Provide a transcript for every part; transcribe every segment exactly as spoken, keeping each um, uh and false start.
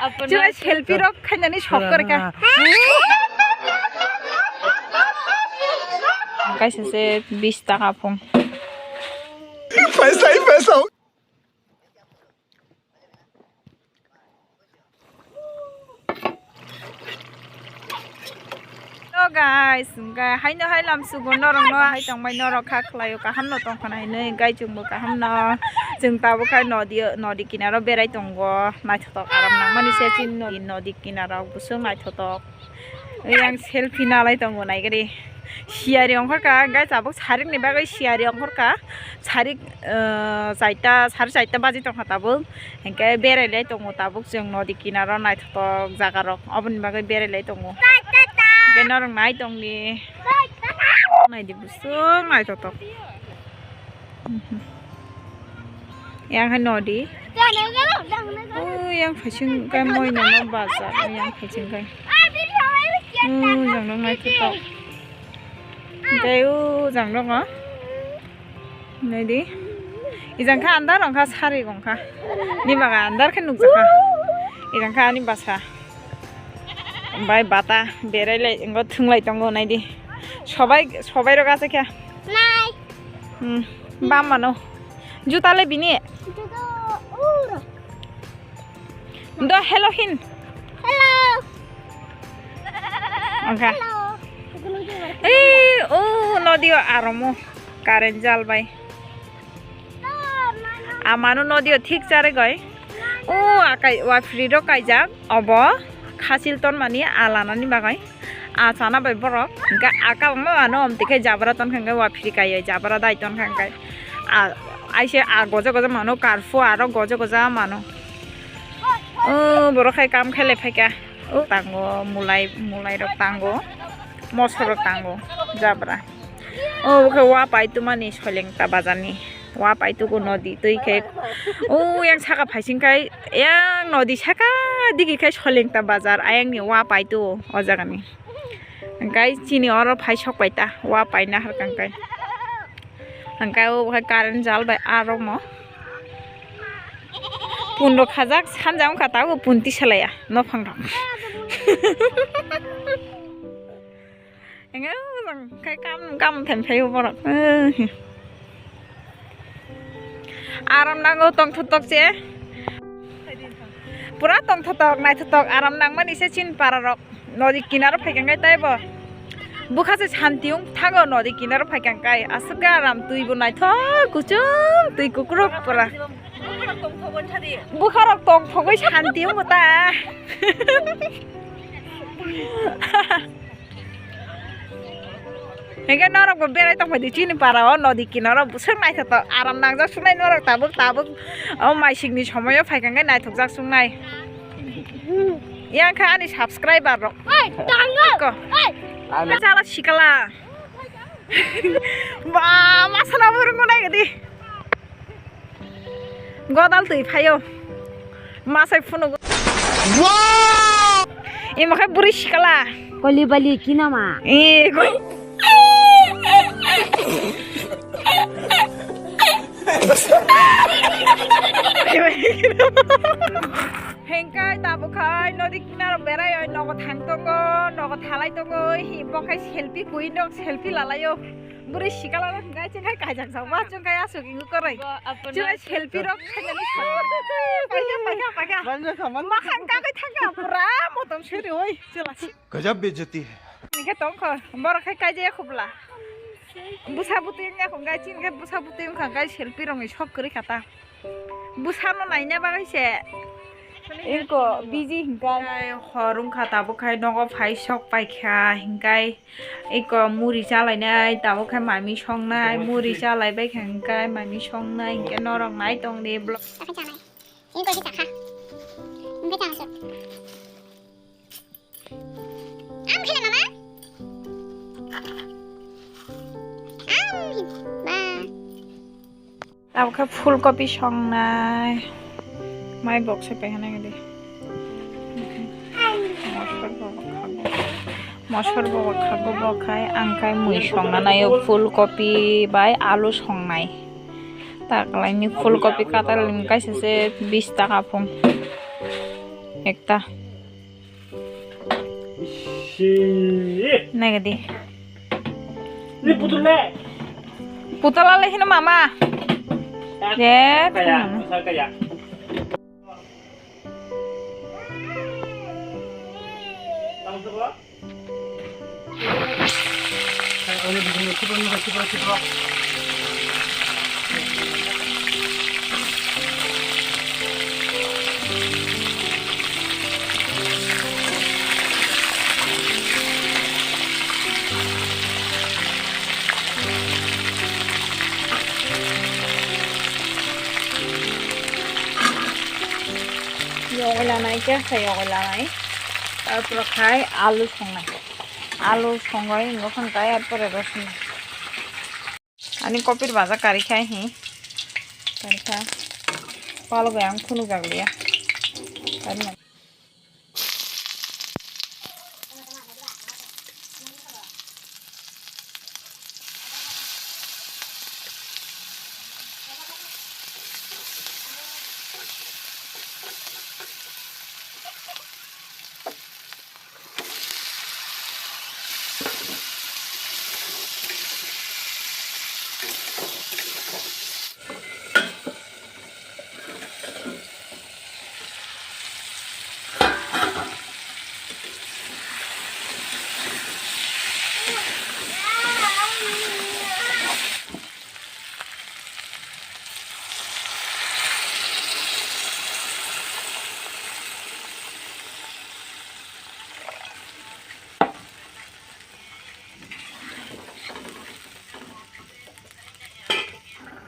Chwla selfie rok khainani sok kor kha. Kaisa se bis taka phung. Paisa hi paisa. Hello guys, hwnkhe haino hai lam sugo norokno hai tongbai norok kha khlaio kaham no tongkhana hinwi hwnkhe chwngbo kaham no chwng tabuk khai nodi nodi kinaro berai tongo naithotok aram nangmani se chini nodi nodi kinaro buswk naithotok. Yang selfie nalai tongo naigari siyari ongkhorka guys tabuk sarikni bagwi siyari ongkhorka sarik. Chaita sari chaita baji tongkha tabuk. Hingke berai lai tongo tabuk chwng nodi kinaro naithotok jaga rok oboni bagwi berai lai tongo. Hingke norok nai tongdi. Naidi buswk naithotok. Yang hai nodi. Oh, yang phaiching kai moi nono baja yang phaiching kai. Oh, jang rok naithotok. Hingke oh, jang rok. Naidi. Ijang kha andar ongkha sari ongkha. Ni baga andar khe nukjakha. Ijang kha ani basa. Bai bata berai lai ingo thunglai tongo naidi. Sobai sobai rok ase khe. Nai. Hmm. Bam mano. Juta le bini. Juta uro. Do hello hin. Hello. Ongkha. Hello. Ei, o nodi o aromo current jal bai. Amano nodi o thik chare goi. O akai wa free ro kaijak obo khasil ton mani alanani bagai. Achana bai borok hingke aka wngma mano omtwi khe jabra ton kha hingke wa phiri kai jabra dai ton kha hingke aise a goja goja mano karfu aro goja goja mano. O borok hai kam khe le phaikha o tango mulai mulai rok tango mosor rok tango jabra o khe wa pai tumani soleng ta bajar ni. Wa paitugo nodi twi khe. O yang saka phaising khai yang nodi saka digi khai solengta bazar ayang ni wa paitugo o jaga ni. Hingkai chini oro phai sok pai ta wa paina harkang kai. Hingkai o hai current jal bai aro mo. Pun rok khajak sanja wngkha ta o pun tisalaya nophang rok. Enge, ujang kai kam, kam them phai borok. Eh. Aram nango tongthotok se. Pura tongthotok, naithotok, aram nangmani se chin para rok. Nodi kinaro phai kangkai taibo. Bukha se santi wng thango nodi kinaro phai kangkai. Aswk aram twi bo naithok, kuchung twi kukruk pura. Bukharok tongthogwi santi wng ta. Hingke norok bo berai tongphai di chini para o nodi kinaro bwswk naithotok aram nangjak sunai norok tabuk tabuk o maising ni somoyo phaikha hingke naithokjak sunai. Yang kha ani subscriber rok. Oi, tango. Ko. Oi. Chala sikala. Ba, masana burung nai gadi. Godal twi phaio. Masai phunu. Wow! Imo khai buri sikala. Koli bali kinama. Eh, koi. Hengkai tabuk khai nodi kinaro berai oi nogo thang tongo, nogo thalai tongo, hi bo khai selfie kui nok selfie lalaio. Buri sikala no hingkai chengkai kaijak jak ba chengkai asuk ingu koroi. Chengkai selfie rok khainani sakha. Paikha, paikha, paikha. Banja khaman. Makhang kagwi thangkha pura motom suri oi chwla si. Gajab bejati hai. Nike tongkho borok khai kaijaya khubla. Busa butui wngya khong gai chini khe busa butui wngkha gai selfie rongni sok kwrwi kha ta. Bwsano naina bagwi se. Eko busy hinkai. Hor wngkha tabuk khai nogo phai sok paikha hinkai. Eko muri chalainai tabuk khai mami songnai muri chalai baikha hinkai mami songnai hinke norok nai tongdi vlog. Eko kisa kha. Hinke chang sok. Am khela mama. Am ba. Tabuk khe phul kopi songnai. Mai bok se pai hwnwi di. Mosor bo khago. Mosor bo khago bo khai ang khai mui songna naio phul kopi bai alu songnai. Taklaini phul kopi katal kaisa se bis taka phung. Ekta. Nai gadi. Ni putul le. Putul ale hino mama. Je. Kaya, asal kaya. Yogwi lanai khe, khe yogwi lanai. Tarpore khai alu songnai. Alu songwi wngkha khai, arpore rosni. Ani kopir baja kari khai hi. Kari kha. Palo bai ang phunuk jak liya. Kari ma.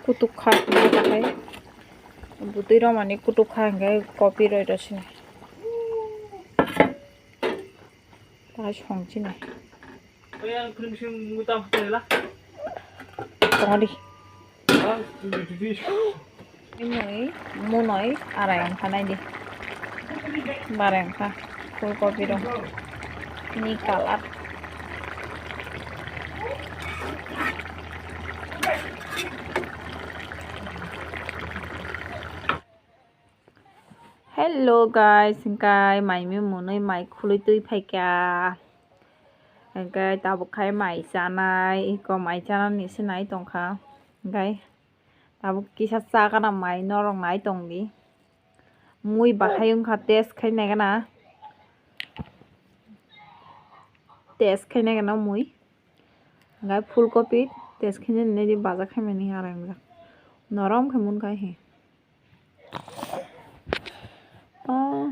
Kutuk kha hwnkhe bahai. Bwtwi romani kutuk kha hwnkhe kopi roi rw sini. Bahai song chini. Tongo di. Mui, munoi, arai wngkha nai di. Barai wngkha, full kopi rok. Ni colour. Hello guys, hingkai mai mi munui mai khului twi phaikha. Hingkai tabuk khai mai chanai, iko mai chanani se nai tongkha. Hingkai tabuk kisa chakana mai norok nai tongdi. Mui bahai wngkha, test khai nai gana. Test khai nai gana mui. Hingkai full kopi test khai nai di, baja khai mani arai wngjak. Norom khai mun khai hi. Ah.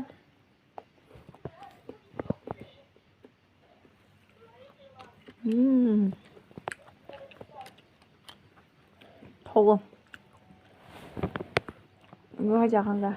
Mm. Thogo. Ngo hai jakhan ga.